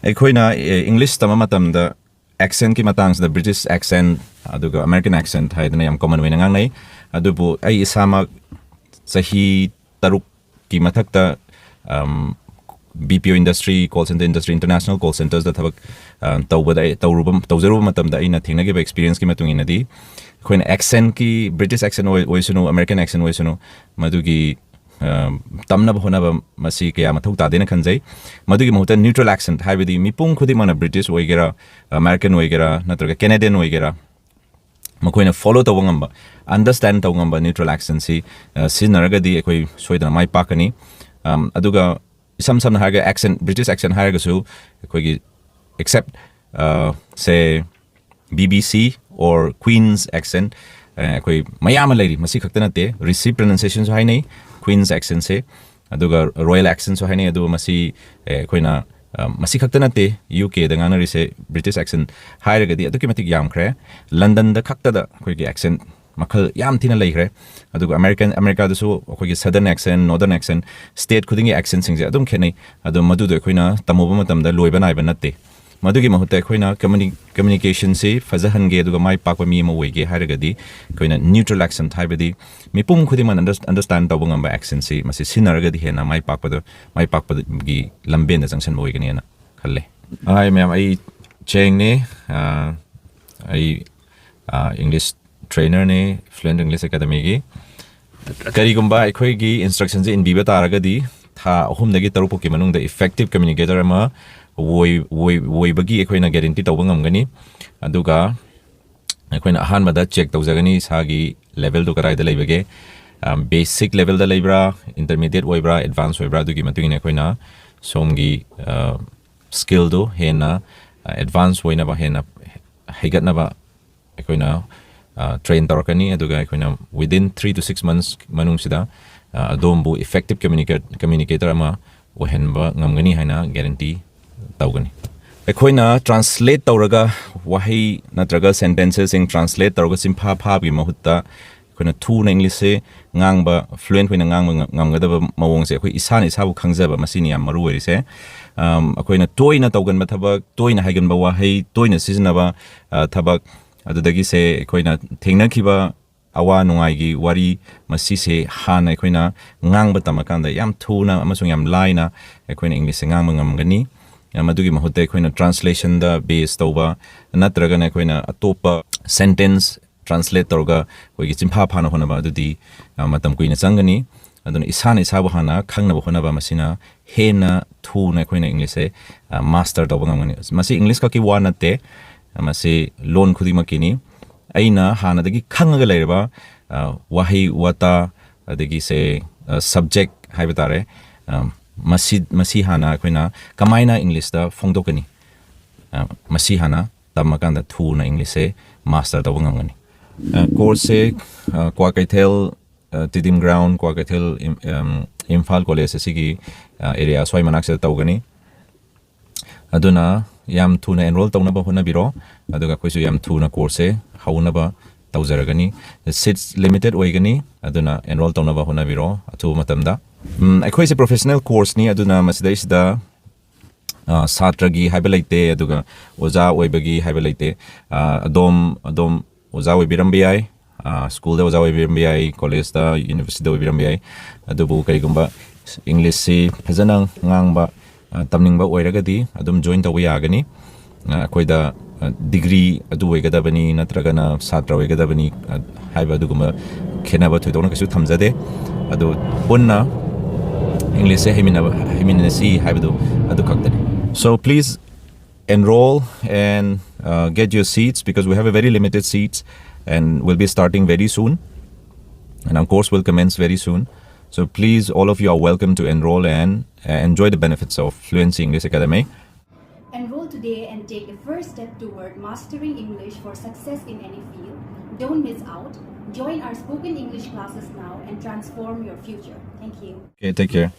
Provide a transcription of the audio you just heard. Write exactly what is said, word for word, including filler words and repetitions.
ꯑꯩꯈꯣꯏꯅ ꯏꯪꯂꯤꯁ ꯇꯝꯕ ꯃꯇꯝꯗ ꯑꯦꯛꯁꯦꯟꯀꯤ ꯃꯇꯥꯡꯁꯤꯗ British accent ꯑꯗꯨꯒ American accent ꯍꯥꯏꯗꯅ ꯌꯥꯝ ꯀꯣꯃꯟ ꯑꯣꯏꯅ ꯉꯥꯡꯅꯩ꯫ ꯑꯗꯨꯕꯨ ꯑꯩ ꯏꯁꯥꯃꯛ ꯆꯍꯤ ꯇꯔꯨꯛꯀꯤ ꯃꯊꯛꯇ B P O industry, call centre industry, international call ꯁꯦꯟꯇꯔꯁꯇ ꯊꯕꯛ ꯇꯧꯕꯗ, ꯇꯧꯔꯨꯕ ꯇꯧꯖꯔꯨꯕ ꯃꯇꯝꯗ ꯑꯩꯅ ꯊꯦꯡꯅꯈꯤꯕ ꯑꯦꯛꯁꯄꯤꯔꯤꯌꯦꯟꯁꯀꯤ ꯃꯇꯨꯡ ꯏꯟꯅꯗꯤ, ꯑꯩꯈꯣꯏꯅ ꯑꯦꯛꯁꯦꯟꯀꯤ, British accent ꯑꯣꯏꯁꯅꯨ, American accent ꯑꯣꯏꯁꯅꯨ, ꯃꯗꯨꯒꯤ ꯇꯝꯅꯕ ꯍꯣꯠꯅꯕ ꯃꯁꯤ ꯀꯌꯥ ꯃꯊꯧ ꯇꯥꯗꯦꯅ ꯈꯟꯖꯩ꯫ ꯃꯗꯨꯒꯤ ꯃꯍꯨꯠꯇ neutral accent, ꯍꯥꯏꯕꯗꯤ ꯃꯤꯄꯨꯝ ꯈꯨꯗꯤꯡꯃꯛꯅ, British ꯑꯣꯏꯒꯦꯔꯥ, American ꯑꯣꯏꯒꯦꯔꯥ, ꯅꯠꯇ꯭ꯔꯒ Canadian ꯑꯣꯏꯒꯦꯔꯥ, ꯃꯈꯣꯏꯅ ꯐꯣꯂꯣ ꯇꯧꯕ ꯉꯝꯕ, ꯑꯟꯗꯔꯁꯇꯦꯟ ꯇꯧꯕ ꯉꯝꯕ neutral accentꯁꯤ ꯁꯤꯖꯤꯟꯅꯔꯒꯗꯤ ꯑꯩꯈꯣꯏ ꯁꯣꯏꯗꯅ ꯃꯥꯏ ꯄꯥꯛꯀꯅꯤ꯫ ꯑꯗꯨꯒ ꯏꯁꯝ ꯁꯝꯅ ꯍꯥꯏꯔꯒ, accent, British accent ꯍꯥꯏꯔꯒꯁꯨ, ꯑꯩꯈꯣꯏꯒꯤ, except, say, B B C or Queen's accent, ꯑꯩꯈꯣꯏ ꯃꯌꯥꯝ ꯑꯃ ꯂꯩꯔꯤ꯫ ꯃꯁꯤ ꯈꯛꯇ ꯅꯠꯇꯦ, Rishi pronunciationꯁꯨ ꯍꯥꯏꯅꯩ Queen's accentꯁꯦ, ꯑꯗꯨꯒ Royal accentꯁꯨ ꯍꯥꯏꯅꯩ꯫ ꯑꯗꯨꯒ ꯃꯁꯤ ꯑꯩꯈꯣꯏꯅ, ꯃꯁꯤ ꯈꯛꯇ ꯅꯠꯇꯦ, ꯌꯨ ꯀꯦꯗ ꯉꯥꯡꯅꯔꯤꯁꯦ꯫ British accent ꯍꯥꯏꯔꯒꯗꯤ ꯑꯗꯨꯛꯀꯤ ꯃꯇꯤꯛ ꯌꯥꯝꯈ꯭ꯔꯦ꯫ ꯂꯟꯗꯟꯗ ꯈꯛꯇꯗ ꯑꯩꯈꯣꯏꯒꯤ accent ꯃꯈꯜ ꯌꯥꯝ ꯊꯤꯅ ꯂꯩꯈ꯭ꯔꯦ꯫ ꯑꯗꯨꯒ American, ꯑꯃꯦꯔꯤꯀꯥꯗꯁꯨ ꯑꯩꯈꯣꯏꯒꯤ Southern accent, Northern accent, state ꯈꯨꯗꯤꯡꯒꯤ accentꯁꯤꯡꯁꯦ ꯑꯗꯨꯝ ꯈꯦꯠꯅꯩ꯫ ꯑꯗꯣ ꯃꯗꯨꯗꯣ ꯑꯩꯈꯣꯏꯅ ꯇꯝꯃꯨꯕ ꯃꯇꯝꯗ ꯂꯣꯏꯕ ꯅꯥꯏꯕ ꯅꯠꯇꯦ꯫ ꯃꯗꯨꯒꯤ ꯃꯍꯨꯠꯇ ꯑꯩꯈꯣꯏꯅ ꯀꯝꯃꯨꯅꯤ-, communicationꯁꯤ ꯐꯖꯍꯟꯒꯦ ꯑꯗꯨꯒ ꯃꯥꯏ ꯄꯥꯛꯄ ꯃꯤ ꯑꯃ ꯑꯣꯏꯒꯦ ꯍꯥꯏꯔꯒꯗꯤ, ꯑꯩꯈꯣꯏꯅ neutral accent, ꯍꯥꯏꯕꯗꯤ ꯃꯤꯄꯨꯝ ꯈꯨꯗꯤꯡꯃꯛꯅ ꯑꯟꯗꯔ-, ꯑꯟꯗꯔꯁꯇꯦꯟ ꯇꯧꯕ ꯉꯝꯕ accentꯁꯤ, ꯃꯁꯤ ꯁꯤꯖꯤꯟꯅꯔꯒꯗꯤ ꯍꯦꯟꯅ ꯃꯥꯏ ꯄꯥꯛꯄꯗ, ꯃꯥꯏ ꯄꯥꯛꯄꯒꯤ ꯂꯝꯕꯦꯟꯗ ꯆꯪꯁꯤꯟꯕ ꯑꯣꯏꯒꯅꯤꯅ ꯈꯜꯂꯦ꯫ ꯍꯥꯏ ꯃꯌꯥꯝ, ꯑꯩ ꯆꯦꯡꯅꯦ꯫ ꯑ, ꯑꯩ, ꯑ, English trainerꯅꯦ, Fluent English Academyꯒꯤ꯫ ꯀꯔꯤꯒꯨꯝꯕ ꯑꯩꯈꯣꯏꯒꯤ instructionꯁꯦ ꯏꯟꯕꯤꯕ ꯇꯥꯔꯒꯗꯤ, ꯊꯥ ꯑꯍꯨꯝꯗꯒꯤ ꯇꯔꯨꯛ ꯐꯥꯎꯒꯤ ꯃꯅꯨꯡꯗ effective communicator ꯑꯃ ꯑꯣꯏ-, ꯑꯣꯏ-, ꯑꯣꯏꯕꯒꯤ ꯑꯩꯈꯣꯏꯅ guarantee ꯇꯧꯕ ꯉꯝꯒꯅꯤ꯫ ꯑꯗꯨꯒ ꯑꯩꯈꯣꯏꯅ ꯑꯍꯥꯟꯕꯗ check ꯇꯧꯖꯒꯅꯤ, ꯏꯁꯥꯒꯤ levelꯗꯨ ꯀꯗꯥꯏꯗ ꯂꯩꯕꯒꯦ꯫ ꯑ, basic levelꯗ ꯂꯩꯕ꯭ꯔꯥ, intermediate ꯑꯣꯏꯕ꯭ꯔꯥ, advance ꯑꯣꯏꯕ꯭ꯔꯥ, ꯑꯗꯨꯒꯤ ꯃꯇꯨꯡ ꯏꯟꯅ ꯑꯩꯈꯣꯏꯅ ꯁꯣꯝꯒꯤ, ꯑ, skillꯗꯨ ꯍꯦꯟꯅ, ꯑ, advance ꯑꯣꯏꯅꯕ, ꯍꯦꯟꯅ ꯍꯩꯒꯠꯅꯕ ꯑꯩꯈꯣꯏꯅ, ꯑ, train ꯇꯧꯔꯛꯀꯅꯤ꯫ ꯑꯗꯨꯒ ꯑꯩꯈꯣꯏꯅ within three to six months ꯃꯅꯨꯡꯁꯤꯗ, ꯑ, ꯑꯗꯣꯝꯕꯨ effective communica-, communicator ꯑꯃ ꯑꯣꯏꯍꯟꯕ ꯉꯝꯒꯅꯤ ꯍꯥꯏꯅ guarantee ꯇꯧꯒꯅꯤ꯫ ꯑꯩꯈꯣꯏꯅ translate ꯇꯧꯔꯒ, ꯋꯥꯍꯩ ꯅꯠꯇ꯭ꯔꯒ sentenceꯁꯤꯡ translate ꯇꯧꯔꯒ ꯆꯤꯟꯐꯥ ꯐꯥꯕꯒꯤ ꯃꯍꯨꯠꯇ, ꯑꯩꯈꯣꯏꯅ ꯊꯨꯅ Englishꯁꯦ ꯉꯥꯡꯕ, fluent ꯑꯣꯏꯅ ꯉꯥꯡꯕ ꯉ-, ꯉꯝꯒꯗꯕ ꯃꯑꯣꯡꯁꯦ ꯑꯩꯈꯣꯏ ꯏꯁꯥꯅ ꯏꯁꯥꯕꯨ ꯈꯪꯖꯕ, ꯃꯁꯤꯅꯤ ꯌꯥꯝ ꯃꯔꯨ ꯑꯣꯏꯔꯤꯁꯦ꯫ ꯑꯩꯈꯣꯏꯅ ꯇꯣꯏꯅ ꯇꯧꯒꯟꯕ ꯊꯕꯛ, ꯇꯣꯏꯅ ꯍꯥꯏꯒꯟꯕ ꯋꯥꯍꯩ, ꯇꯣꯏꯅ ꯁꯤꯖꯤꯟꯅꯕ ꯊꯕꯛ, ꯑꯗꯨꯗꯒꯤꯁꯦ ꯑꯩꯈꯣꯏꯅ ꯊꯦꯡꯅꯈꯤꯕ ꯑꯋꯥ ꯅꯨꯡꯉꯥꯏꯒꯤ ꯋꯥꯔꯤ, ꯃꯁꯤꯁꯦ ꯍꯥꯟꯅ ꯑꯩꯈꯣꯏꯅ ꯉꯥꯡꯕ ꯇꯝꯃꯀꯥꯟꯗ ꯌꯥꯝ ꯊꯨꯅ ꯑꯃꯁꯨꯡ ꯌꯥꯝ ꯂꯥꯏꯅ ꯑꯩꯈꯣꯏꯅ ꯏꯪꯂꯤꯁꯁꯦ ꯉꯥꯡꯕ ꯉꯝꯒꯅꯤ꯫ ꯃꯗꯨꯒꯤ ꯃꯍꯨꯠꯇ ꯑꯩꯈꯣꯏꯅ ꯇ꯭ꯔꯥꯟꯁꯂꯦꯁꯟꯗ ꯕꯦꯁ ꯇꯧꯕ, ꯅꯠꯇ꯭ꯔꯒꯅ ꯑꯩꯈꯣꯏꯅ ꯑꯇꯣꯞꯄ ꯁꯦꯟꯇꯦꯟꯁ ꯇ꯭ꯔꯥꯟꯁꯂꯦꯠ ꯇꯧꯔꯒ ꯑꯩꯈꯣꯏꯒꯤ ꯆꯤꯟꯐꯥ ꯐꯥꯅ ꯍꯣꯠꯅꯕ, ꯑꯗꯨꯗꯤ ꯃꯇꯝ ꯀꯨꯏꯅ ꯆꯪꯒꯅꯤ꯫ ꯑꯗꯨꯅ ꯏꯁꯥꯅ ꯏꯁꯥꯕꯨ ꯍꯥꯟꯅ ꯈꯪꯅꯕ ꯍꯣꯠꯅꯕ, ꯃꯁꯤꯅ ꯍꯦꯟꯅ ꯊꯨꯅ ꯑꯩꯈꯣꯏꯅ ꯏꯪꯂꯤꯁꯁꯦ ꯃꯥꯁꯇꯔ ꯇꯧꯕ ꯉꯝꯒꯅꯤ꯫ ꯃꯁꯤ ꯏꯪꯂꯤꯁ ꯈꯛꯀꯤ ꯋꯥ ꯅꯠꯇꯦ, ꯃꯁꯤ ꯂꯣꯟ ꯈꯨꯗꯤꯡꯃꯛꯀꯤꯅꯤ꯫ ꯑꯩꯅ ꯍꯥꯟꯅꯗꯒꯤ ꯈꯪꯉꯒ ꯂꯩꯔꯕ ꯋꯥꯍꯩ ꯋꯥꯇꯥ, ꯑꯗꯒꯤꯁꯦ ꯁꯕꯖꯦꯛ ꯍꯥꯏꯕ ꯇꯥꯔꯦ, ꯃꯁꯤ ꯃꯁꯤ ꯍꯥꯟꯅ ꯑꯩꯈꯣꯏꯅ ꯀꯃꯥꯏꯅ ꯏꯪꯂꯤꯁꯇ ꯐꯣꯡꯗꯣꯛꯀꯅꯤ? ꯃꯁꯤ ꯍꯥꯟꯅ ꯇꯝꯃꯀꯥꯟꯗ ꯊꯨꯅ ꯏꯪꯂꯤꯁꯁꯦ ꯃꯥꯁꯇꯔ ꯇꯧꯕ ꯉꯝꯒꯅꯤ꯫ ꯀꯣꯔꯁꯁꯦ ꯀ꯭ꯋꯥꯀꯩꯊꯦꯜ, ꯇꯤꯗꯤꯝ ꯒ꯭ꯔꯥꯎꯟ, ꯀ꯭ꯋꯥꯀꯩꯊꯦꯜ, ꯏꯝꯐꯥꯜ ꯀꯣꯂꯦꯖ ꯑꯁꯤꯒꯤ ꯑꯦꯔꯤꯌꯥ ꯑꯁ꯭ꯋꯥꯏ ꯃꯅꯥꯛꯁꯤꯗ ꯇꯧꯒꯅꯤ꯫ ꯑꯗꯨꯅ ꯌꯥꯝ ꯊꯨꯅ ꯑꯦꯟꯔꯣꯜ ꯇꯧꯅꯕ ꯍꯣꯠꯅꯕꯤꯔꯣ, ꯑꯗꯨꯒ ꯑꯩꯈꯣꯏꯁꯨ ꯌꯥꯝ ꯊꯨꯅ ꯀꯣꯔꯁꯁꯦ ꯍꯧꯅꯕ ꯇꯧꯖꯔꯒꯅꯤ꯫ ꯁꯤꯠꯁ ꯂꯤꯃꯤꯇꯦꯠ ꯑꯣꯏꯒꯅꯤ, ꯑꯗꯨꯅ ꯑꯦꯟꯔꯣꯜ ꯇꯧꯅꯕ ꯍꯣꯠꯅꯕꯤꯔꯣ ꯑꯊꯨꯕ ꯃꯇꯝꯗ꯫ ꯑꯩꯈꯣꯏꯁꯦ ꯄ꯭ꯔꯣꯐꯦꯁꯅꯦꯜ ꯀꯣꯔꯁꯅꯤ, ꯑꯗꯨꯅ ꯃꯁꯤꯗꯩꯁꯤꯗ ꯁꯥꯇ꯭ꯔꯒꯤ ꯍꯥꯏꯕ ꯂꯩꯇꯦ, ꯑꯗꯨꯒ ꯑꯣꯖꯥ ꯑꯣꯏꯕꯒꯤ ꯍꯥꯏꯕ ꯂꯩꯇꯦ꯫ ꯑꯗꯣꯝ ꯑꯗꯣꯝ ꯑꯣꯖꯥ ꯑꯣꯏꯕꯤꯔꯝꯕ ꯌꯥꯏ, ꯁ꯭ꯀꯨꯜꯗ ꯑꯣꯖꯥ ꯑꯣꯏꯕꯤꯔꯝꯕ ꯌꯥꯏ, ꯀꯣꯂꯦꯖꯇ, ꯌꯨꯅꯤꯚꯔꯁꯤꯇꯤꯗ ꯑꯣꯏꯕꯤꯔꯝꯕ ꯌꯥꯏ꯫ ꯑꯗꯨꯕꯨ ꯀꯔꯤꯒꯨꯝꯕ ꯏꯪꯂꯤꯁꯁꯤ ꯐꯖꯅ ꯉꯥꯡꯕ, ꯇꯝꯅꯤꯡꯕ ꯑꯣꯏꯔꯒꯗꯤ ꯑꯗꯨꯝ ꯖꯣꯏꯟ ꯇꯧꯕ ꯌꯥꯒꯅꯤ꯫ ꯑꯩꯈꯣꯏꯗ ꯗꯤꯒ꯭ꯔꯤ ꯑꯗꯨ ꯑꯣꯏꯒꯗꯕꯅꯤ ꯅꯠꯇ꯭ꯔꯒꯅ ꯁꯥꯇ꯭ꯔ ꯑꯣꯏꯒꯗꯕꯅꯤ ꯍꯥꯏꯕ ꯑꯗꯨꯒꯨꯝꯕ ꯈꯦꯠꯅꯕ ꯊꯣꯏꯗꯣꯛꯅ ꯀꯩꯁꯨ ꯊꯝꯖꯗꯦ꯫ ꯑꯗꯨ ꯄꯨꯟꯅ ꯏꯪꯂꯤꯁꯁꯦ ꯍꯩꯃꯤꯟꯅꯕ, ꯍꯩꯃꯤꯟꯅꯁꯤ ꯍꯥꯏꯕꯗꯨ ꯑꯗꯨ ꯈꯛꯇꯅꯤ꯫ So please enroll and uh, get your seats, because we have a very limited seats and we'll be starting very soon. And our course will commence very soon. So please, all of you are welcome to enroll and uh, enjoy the benefits of Fluency English Academy. Enroll today and take the first step toward mastering English for success in any field. Don't miss out. Join our spoken English classes now and transform your future. Thank you. Okay, take care.